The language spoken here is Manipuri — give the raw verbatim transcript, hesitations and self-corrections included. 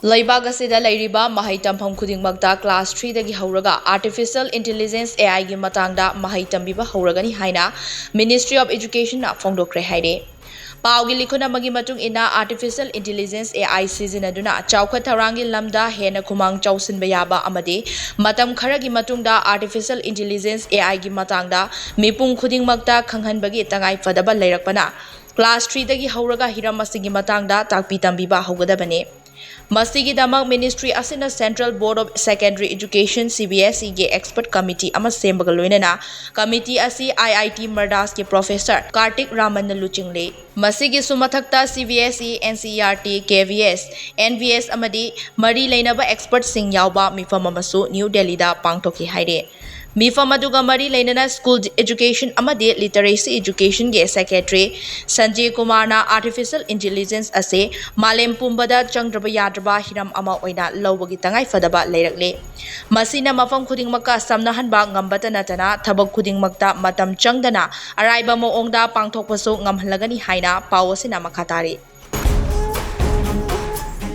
ꯂꯩꯕꯥꯛ ꯑꯁꯤꯗ ꯂꯩꯔꯤꯕ ꯃꯍꯩ ꯇꯝꯐꯝ ꯈꯨꯗꯤꯡꯃꯛꯇ class three ꯗꯒꯤ ꯍꯧꯔꯒ Artificial Intelligence, A I ꯒꯤ ꯃꯇꯥꯡꯗ ꯃꯍꯩ ꯇꯝꯕꯤꯕ ꯍꯧꯔꯒꯅꯤ ꯍꯥꯏꯅ Ministry of Education ꯅ ꯐꯣꯡꯗꯣꯛꯈ꯭ꯔꯦ ꯍꯥꯏꯔꯦ꯫ ꯄꯥꯎꯒꯤ ꯂꯤꯈꯨꯟ ꯑꯃꯒꯤ ꯃꯇꯨꯡ ꯏꯟꯅ, Artificial Intelligence, A I ꯁꯤꯖꯤꯟꯅꯗꯨꯅ ꯆꯥꯎꯈꯠ ꯊꯧꯔꯥꯡꯒꯤ ꯂꯝꯗ ꯍꯦꯟꯅ ꯈꯨꯃꯥꯡ ꯆꯥꯎꯁꯤꯟꯕ ꯌꯥꯕ ꯑꯃꯗꯤ ꯃꯇꯝ ꯈꯔꯒꯤ ꯃꯇꯨꯡꯗ Artificial Intelligence, A I ꯒꯤ ꯃꯇꯥꯡꯗ ꯃꯤꯄꯨꯝ ꯈꯨꯗꯤꯡꯃꯛꯇ ꯈꯪꯍꯟꯕꯒꯤ ꯇꯉꯥꯏ ꯐꯗꯕ ꯂꯩꯔꯛꯄꯅ, class three ꯗꯒꯤ ꯍꯧꯔꯒ ꯍꯤꯔꯝ ꯑꯁꯤꯒꯤ ꯃꯇꯥꯡꯗ ꯇꯥꯛꯄꯤ ꯇꯝꯕꯤꯕ ꯍꯧꯒꯗꯕꯅꯤ꯫ ꯃꯁꯤꯒꯤꯗꯃꯛ ministry ꯑꯁꯤꯅ Central Board of Secondary Education, C B S E ꯒꯤ expert committee ꯑꯃ ꯁꯦꯝꯕꯒ ꯂꯣꯏꯅꯅ, committee ꯑꯁꯤ I I T ꯃꯗ꯭ꯔꯥꯁꯀꯤ professor Kartik ꯔꯥꯃꯟꯅ ꯂꯨꯆꯤꯡꯂꯤ꯫ ꯃꯁꯤꯒꯤꯁꯨ ꯃꯊꯛꯇ, C B S E, N C E R T, K V S, N V S ꯑꯃꯗꯤ ꯃꯔꯤ ꯂꯩꯅꯕ expertꯁꯤꯡ ꯌꯥꯎꯕ ꯃꯤꯐꯝ ꯑꯃꯁꯨ ꯅ꯭ꯌꯨ ꯗꯦꯜꯂꯤꯗ ꯄꯥꯡꯊꯣꯛꯈꯤ ꯍꯥꯏꯔꯤ꯫ ꯃꯤꯐꯝ ꯑꯗꯨꯒ ꯃꯔꯤ ꯂꯩꯅꯅ, School Education ꯑꯃꯗꯤ Literacy Educationꯒꯤ secretary ꯁꯟꯖꯦ ꯀꯨꯃꯥꯔꯅ Artificial Intelligence ꯑꯁꯤ ꯃꯥꯂꯦꯝ ꯄꯨꯝꯕꯗ ꯆꯪꯗ꯭ꯔꯕ ꯌꯥꯗ꯭ꯔꯕ ꯍꯤꯔꯝ ꯑꯃ ꯑꯣꯏꯅ ꯂꯧꯕꯒꯤ ꯇꯉꯥꯏ ꯐꯗꯕ ꯂꯩꯔꯛꯂꯤ꯫ ꯃꯁꯤꯅ ꯃꯐꯝ ꯈꯨꯗꯤꯡꯃꯛꯀ ꯁꯝꯅꯍꯟꯕ ꯉꯝꯕꯇ ꯅꯠꯇꯅ, ꯊꯕꯛ ꯈꯨꯗꯤꯡꯃꯛꯇ ꯃꯇꯝ ꯆꯪꯗꯅ ꯑꯔꯥꯏꯕ ꯃꯑꯣꯡꯗ ꯄꯥꯡꯊꯣꯛꯄꯁꯨ ꯉꯝꯍꯜꯂꯒꯅꯤ ꯍꯥꯏꯅ ꯄꯥꯎ ꯑꯁꯤꯅ ꯃꯈꯥ ꯇꯥꯔꯤ꯫